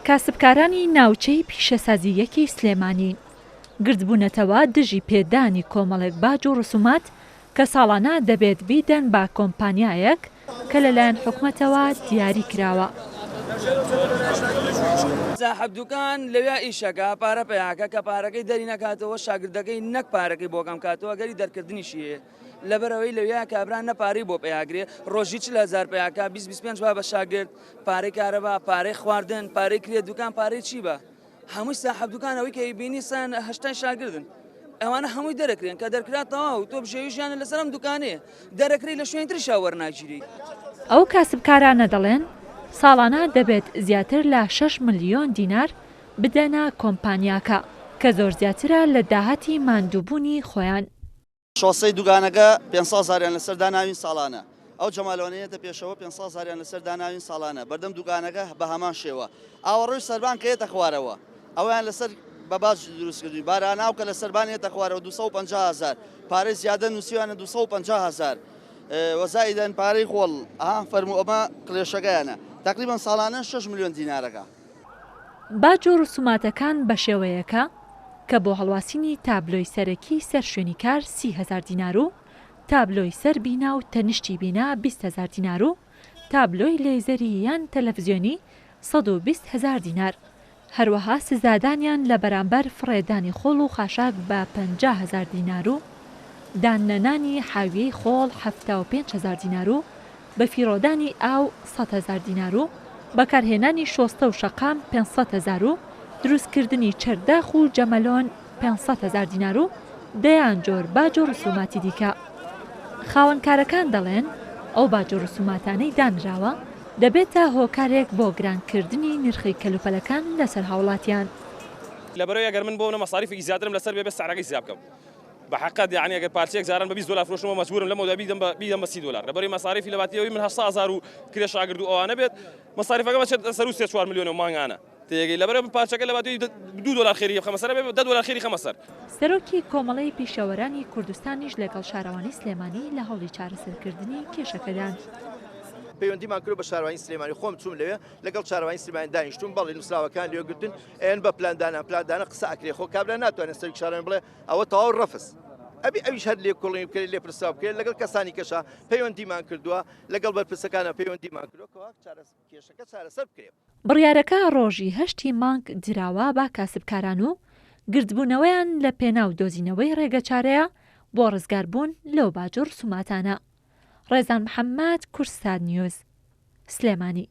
کاسبکارانی ناوچەی پیشەسازی یەکی سلێمانی گردبوونەتەوە دژی پێدانی کۆمەڵێک باج و ڕسومات کە ساڵانە دەبێت بیدەن بە کۆمپانیایەک کە لەلایەن حکومەتەوە دیاری کراوە. ساحەب دوکان لەویا ئیشەکا پارە پەیاکە کە پارەکەی دەری نەکاتەوە شاگردەکەی نەک پارەکەی بۆ کەم کاتەوە گەری دەرکردنیشی هەیە لەبەرئەوەی لەویا کابرا نە پارەی بۆ پەیاگرێ ڕۆژی 40 هەزار پەیاکا 20 25 با بە شاگرد پارەی کارەبا پارەی خواردن پارەی کرێ دوکان پارەی چی بە هەمووی ساحەب دوکان ئەوەی کە ئەیبینی سان هەشتای شاگردن ئەوانە هەمووی دەرەکرێن کە دەرکرا تەواو تۆ بژێوی ژیانە لەسەر ئەم دوکانەیە دەرەکری لە شوێنی تریشا وەرناگیری. ئەو کاسبکارانە دەڵێن، ساڵانە دەبێت زیاتر لە شەش ملیۆن دینار بدەنە کۆمپانیاکە، کە زۆر زیاترە لە داهاتی ماندووبوونی خۆیان. شۆستەی دوگانەکە 500 هەزاریان لەسەر داناوین ساڵانە ئەو جەمالۆنە یەتە پێشەوە 500 هەزاریان لەسەر داناوین ساڵانە بەردەم دوگانەکە بە هەمان شێوە ئاوەڕۆی سەربان کە یەتە خوارەوە ئەویان لەسەر بە باج دروست کردوین باراناو کە لە سەربان یەتە خوارەوە 250 هەزار پارەی زیادە نووسیوانە 250 هەزار وەزایدەن پارەی خۆڵ ئەها فەرموو ئەمە کڵێشەکەیانە تقریبا ساڵانە 6 ملیۆن دینارەکە. باج و ڕسوماتەکان بەشێوەیەکە کە بۆ هەڵواسینی تابلۆی سەرەکی سەر شوێنی کار 30 هەزار دینار و تابلۆی سەر بینا و تەنیشتی بینا 20 هەزار دینار و تابلۆی لەیزەری یان تەلەفزیۆنی 120 هەزار دینار هەروەها سزادانیان لە بەرامبەر فڕێدانی خۆڵ و خاشاک بە 50 هەزار دینار و داننەنانی حاویەی خۆڵ 75 هەزار دینار و بەفیڕۆدانی ئاو 100 هەزار دینار و بەکارهێنانی شۆستە و شەقام 500 هەزار و دروستکردنی چەرداخ و جەمەلۆن 500 هەزار دینار و دەیان جۆر باج و ڕسوماتی دیکە. خاوەنکارەکان دەڵێن، ئەو باج و ڕسوماتانەی دانراوە دەبێتە هۆکارێک بۆ گرانکردنی نرخی کەلوپەلەکان لەسەر هاوڵاتیان. لەبەرئەوەی ئەگەر من بۆ مەساریفێکی زیاترم لەسەر بێ بێ سعرەکەی زیا بکەم. بە حەقت یەعنی ئەگەر پارچەیەک جاران بە 20 دۆلار فرۆشتمەوە مەجبورم لەمەودا بیدەم بە بیدەم بە 30 دۆلار لەبەرئەوەی مەساریفی لە باتی ئەوەی من 800 هەزار و کرێ شاگرد و ئەوانە بێت مەساریفەکەم ئەچێت سەروو سێ چوار ملیۆنەوە مانگانە تێگەی لەبەرئەوەی من پارچەکە لە باتی ئەوەی دوو دۆلار خێری بخەمە سەر ئەبێ دە دۆلار خێری خەمە سەر. سەرۆکی کۆمەڵەی پیشەوەرانی کوردستانیش لەگەڵ شارەوانی سلێمانی لە هەوڵی چارەسەرکردنی کێشەکەدان. پەیوەندیمان کردووە بە شارەوانی سلێمانی خۆم چووم لەوێ لەگەڵ شارەوانی سلێمانی دانیشتووم بەڵێ نووسراوەکان لێ گرتن ئەیەن بە پلاندانان پلاندانە قسە ئەکرێ خۆ کابرا ناتوانێت سەرۆکی شارەوانی بڵێ ئەوە تەواو ڕەفز ئەبی ئەویش هەر لێکۆڵینەوە بکرێت لێپرسراو بکرێت لەگەڵ کەسانی کەشا پەیوەندیمان کردووە لەگەڵ بەرپرسەکانە پەیوەندیمان کردووە کەوا کێشەکە چارەسەر بکرێت. بڕیارەکە ڕۆژی هەشتی مانگ دراوە بە کاسبکاران و گردبوونەوەیان لە پێناو دۆزینەوەی ڕێگەچارەیە بۆ ڕزگاربوون لەو باج و ڕسوماتانە. ڕێزان محەمەد، کوردستان نیوز، سلێمانی.